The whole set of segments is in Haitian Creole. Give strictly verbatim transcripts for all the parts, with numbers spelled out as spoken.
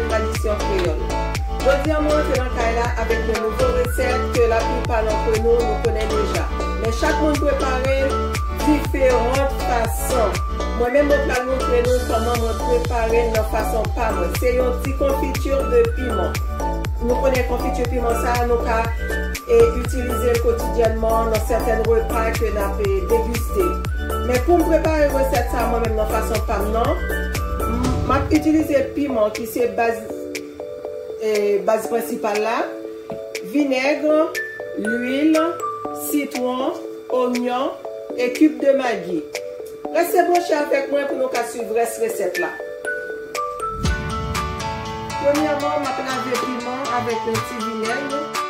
Tradisyon kreyòl. Jodi a, mwen antre nan kay la avèk yon nouvo resèt ke laplipa nan nou, nou konnen deja. Men chak moun prepare l diferan fason. Mwen menm, mwen pral montre nou kòman mwen prepare l nan fason pa mwen. Se yon ti konfiti de piman. Nou konnen konfiti piman sa a, nou ka e itilize l kotidyènman nan sèten repa ke n ap, e, degiste. Men pou m prepare resèt sa a mwen menm nan fason pa m nan, m, m ap itilize piman ki se baz, e, baz prensipal la, vinèg, lwil, sitwon, onyon e kib de magi. Rete branche avèk mwen pou nou ka swiv rès resèt la. Premyèman, m ap lave piman avèk yon ti vinèg.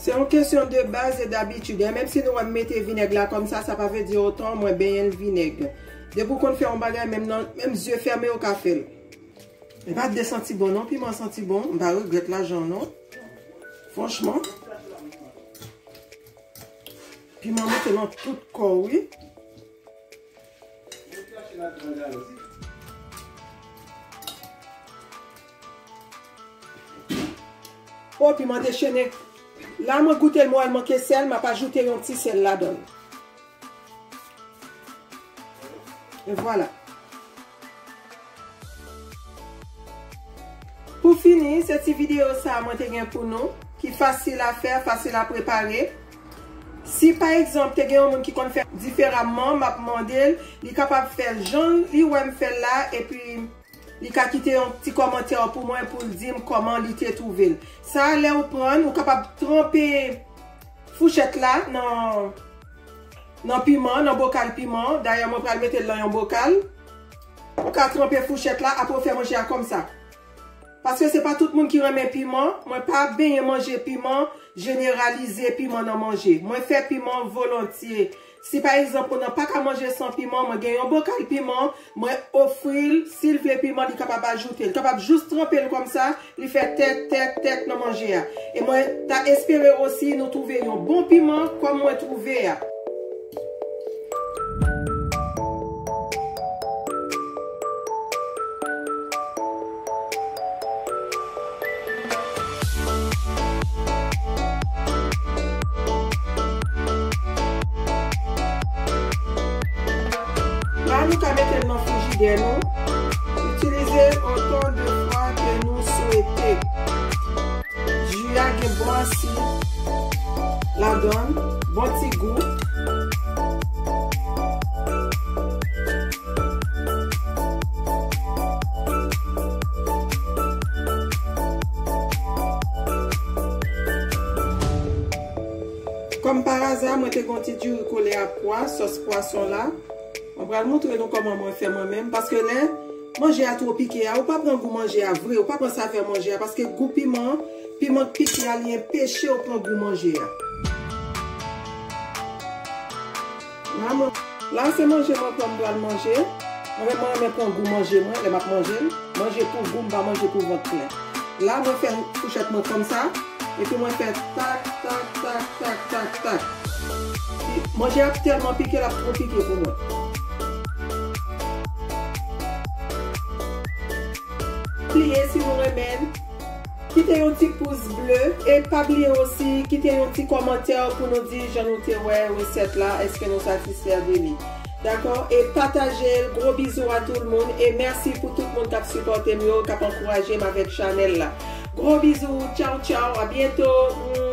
Se yon kesyon de baz e dabitid. E menm si nou wè m mete vinèg la kòmsa, sa pa vle di otan mwen benyen l vinèg. Depi w konn fè yon bagay, menm nan, menm zye fèmen ou ka fè l. E pa de santi bon non, piman santi bon, m pa regrèt lajan non. Franchman. Piman monte nan tout kò w, wi. O, piman dechennen. La, mwen goute l, mwen wè l manke sèl, m ap ajoute yon ti sèl ladan l. E vwala. Pou fini, se ti videyo sa a mwen te gen pou nou, ki fasil a fè, fasil a prepare. Si pa egzanp, te gen yon moun ki konn fè diferaman, m ap mande l, li kapab fè l jan li wè m fè l la, epi li ka kite yon ti kòmantè pou mwen pou l di m kòman li te twouve l. Sa a, lè ou pran l, ou kapab tranpe fouchèt la nan, nan piman, nan bokal piman. Dayè, mwen pral mete l nan yon bokal. Ou ka tranpe fouchèt la, apre w fè manje a kòmsa. Paske se pa tout moun ki renmen piman. Mwen pa benyen manje piman, jeneralize piman nan manje. Mwen fè piman volontye. Si pa egzanp, moun nan pa ka manje san piman, mwen gen yon bokal piman, mwen ofri l, si l vle piman, li kapab ajoute. Li kapab jis tranpe l kòmsa, li fè tèk, tèk, tèk nan manje a. E mwen ta espere osi nou twouve yon bon piman kòm mwen twouve a. La, nou ka mete l nan frijidè nou. Itilize l otan de fwa ke nou swete. Ji a gen bon asid ladan l, bon ti gou. Kòm pa aza, mwen te gen yon ti diri kole a pwa, sòs pwason la. Mwen pral montre nou kòman mwen fè mwen menm, paske lè manje a twò pike a, ou pa pran gou manje a vre, ou pa pran savè manje a, paske gou piman, piman k pike a, li enpeche w pran gou manje a. La, mwen, la, se manje mwen pran, m pral manje. Mwen, mwen renmen pran gou manje mwen, lè m ap manje l. Manje pou gou, m pa manje pou vant plen. La, mwen fè fouchèt mwen kòmsa. Epi mwen fè tak, tak, tak, tak, tak, tak. Manje ap tèlman pike, l ap twò pike pou mwen. Bliye si nou renmen l, kite yon ti pous ble. E pa bliye osi, kite yon ti kòmantè pou nou di jan nou te wè resèt la, èske nou satisfè de li. Dakò? E pataje l. Gwo bizou a tout moun. E mèsi pou tout moun k ap sipòte m yo, k ap ankouraje m avèk chanèl la. Gwo bizou. Tchaw, tchaw. A byento.